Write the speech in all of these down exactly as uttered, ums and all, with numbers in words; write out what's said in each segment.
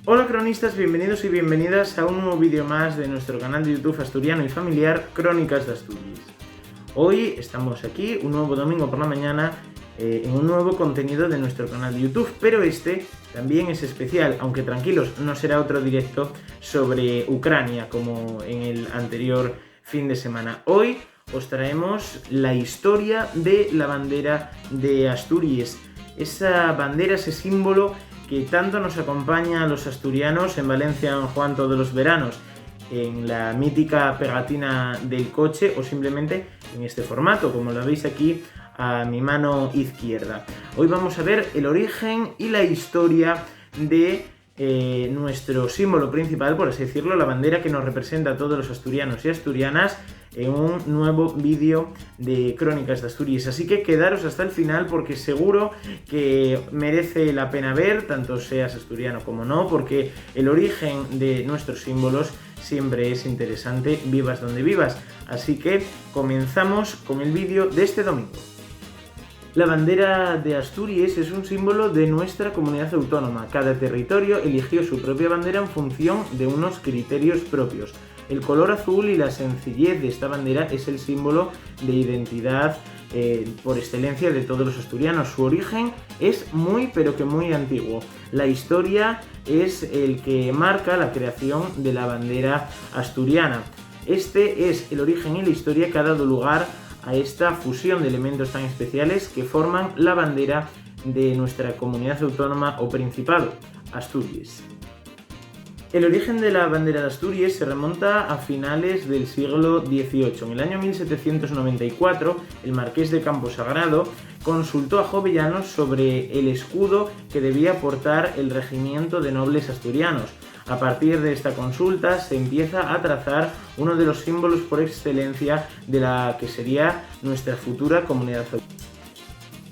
Hola cronistas, bienvenidos y bienvenidas a un nuevo vídeo más de nuestro canal de YouTube asturiano y familiar, Crónicas de Asturias. Hoy estamos aquí, un nuevo domingo por la mañana, eh, en un nuevo contenido de nuestro canal de YouTube, pero este también es especial, aunque tranquilos, no será otro directo sobre Ucrania como en el anterior fin de semana. Hoy os traemos la historia de la bandera de Asturias, esa bandera, ese símbolo que tanto nos acompaña a los asturianos en Valencia, San Juan, todos los veranos, en la mítica pegatina del coche o simplemente en este formato, como lo veis aquí a mi mano izquierda. Hoy vamos a ver el origen y la historia de eh, nuestro símbolo principal, por así decirlo, la bandera que nos representa a todos los asturianos y asturianas, en un nuevo vídeo de Crónicas de Asturias. Así que quedaros hasta el final porque seguro que merece la pena ver, tanto seas asturiano como no, porque el origen de nuestros símbolos siempre es interesante, vivas donde vivas. Así que comenzamos con el vídeo de este domingo. La bandera de Asturias es un símbolo de nuestra comunidad autónoma. Cada territorio eligió su propia bandera en función de unos criterios propios. El color azul y la sencillez de esta bandera es el símbolo de identidad, eh, por excelencia de todos los asturianos. Su origen es muy, pero que muy antiguo. La historia es el que marca la creación de la bandera asturiana. Este es el origen y la historia que ha dado lugar a esta fusión de elementos tan especiales que forman la bandera de nuestra comunidad autónoma o principado, Asturias. El origen de la bandera de Asturias se remonta a finales del siglo dieciocho. En el año mil setecientos noventa y cuatro, el marqués de Camposagrado consultó a Jovellanos sobre el escudo que debía portar el regimiento de nobles asturianos. A partir de esta consulta se empieza a trazar uno de los símbolos por excelencia de la que sería nuestra futura comunidad autónoma.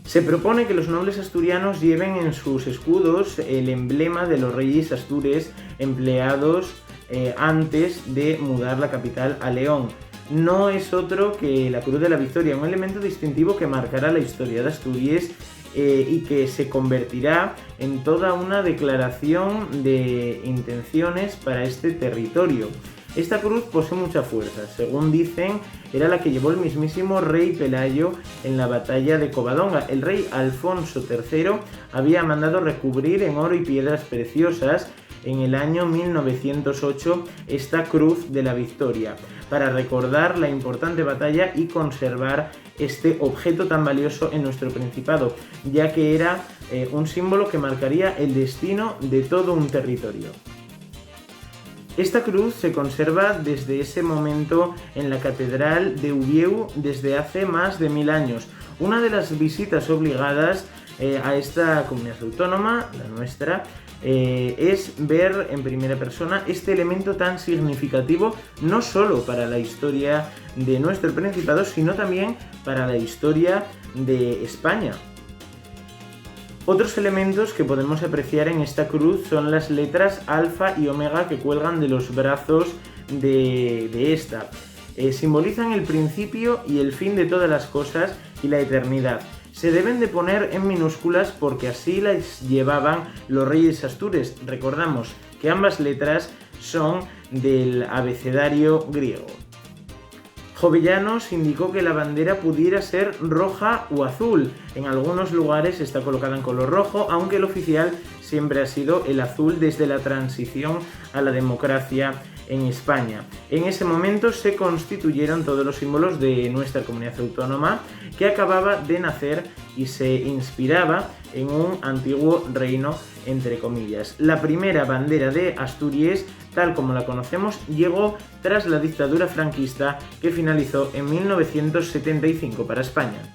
Se propone que los nobles asturianos lleven en sus escudos el emblema de los reyes astures empleados, eh, antes de mudar la capital a León. No es otro que la Cruz de la Victoria, un elemento distintivo que marcará la historia de Asturias, eh, y que se convertirá en toda una declaración de intenciones para este territorio. Esta cruz posee mucha fuerza. Según dicen, era la que llevó el mismísimo rey Pelayo en la batalla de Covadonga. El rey Alfonso tercero había mandado recubrir en oro y piedras preciosas en el año mil novecientos ocho esta Cruz de la Victoria, para recordar la importante batalla y conservar este objeto tan valioso en nuestro principado, ya que era, eh, un símbolo que marcaría el destino de todo un territorio. Esta cruz se conserva desde ese momento en la Catedral de Uviéu desde hace más de mil años. Una de las visitas obligadas, eh, a esta comunidad autónoma, la nuestra, eh, es ver en primera persona este elemento tan significativo, no solo para la historia de nuestro principado, sino también para la historia de España. Otros elementos que podemos apreciar en esta cruz son las letras alfa y omega que cuelgan de los brazos de, de esta. Eh, simbolizan el principio y el fin de todas las cosas y la eternidad. Se deben de poner en minúsculas porque así las llevaban los reyes astures. Recordamos que ambas letras son del abecedario griego. Jovellanos indicó que la bandera pudiera ser roja u azul. En algunos lugares está colocada en color rojo, aunque el oficial siempre ha sido el azul desde la transición a la democracia en España. En ese momento se constituyeron todos los símbolos de nuestra comunidad autónoma, que acababa de nacer y se inspiraba en un antiguo reino, entre comillas. La primera bandera de Asturias, tal como la conocemos, llegó tras la dictadura franquista que finalizó en mil novecientos setenta y cinco para España.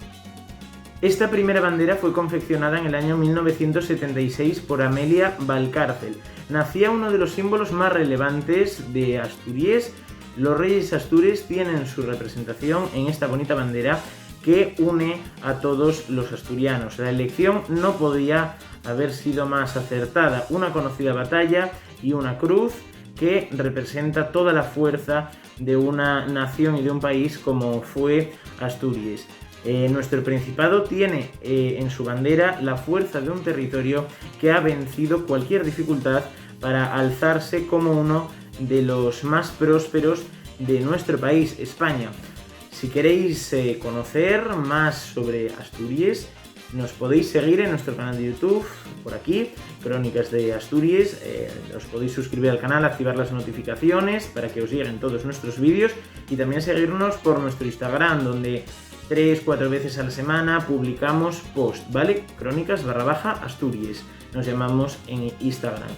Esta primera bandera fue confeccionada en el año mil novecientos setenta y seis por Amelia Valcárcel. Nacía uno de los símbolos más relevantes de Asturias. Los reyes astures tienen su representación en esta bonita bandera que une a todos los asturianos. La elección no podía haber sido más acertada. Una conocida batalla y una cruz que representa toda la fuerza de una nación y de un país como fue Asturias. Eh, nuestro principado tiene, eh, en su bandera la fuerza de un territorio que ha vencido cualquier dificultad para alzarse como uno de los más prósperos de nuestro país, España. Si queréis eh, conocer más sobre Asturias, nos podéis seguir en nuestro canal de YouTube, por aquí, Crónicas de Asturias. Eh, os podéis suscribir al canal, activar las notificaciones para que os lleguen todos nuestros vídeos y también seguirnos por nuestro Instagram, donde tres, cuatro veces a la semana publicamos post, ¿vale? Crónicas barra baja Asturias, nos llamamos en Instagram.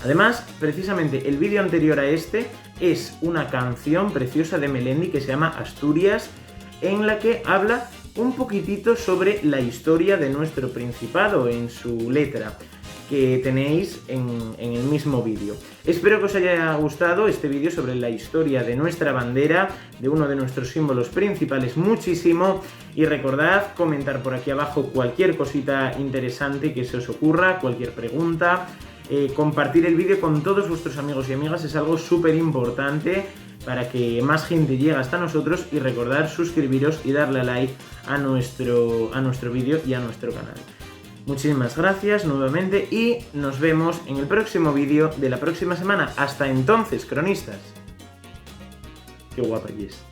Además, precisamente el vídeo anterior a este es una canción preciosa de Melendi que se llama Asturias, en la que habla un poquitito sobre la historia de nuestro principado en su letra que tenéis en, en el mismo vídeo. Espero que os haya gustado este vídeo sobre la historia de nuestra bandera, de uno de nuestros símbolos principales, muchísimo. Y recordad comentar por aquí abajo cualquier cosita interesante que se os ocurra, cualquier pregunta. Eh, compartir el vídeo con todos vuestros amigos y amigas es algo súper importante para que más gente llegue hasta nosotros. Y recordar suscribiros y darle a like a nuestro, a nuestro vídeo y a nuestro canal. Muchísimas gracias nuevamente y nos vemos en el próximo vídeo de la próxima semana. Hasta entonces, cronistas. Qué guapa que es.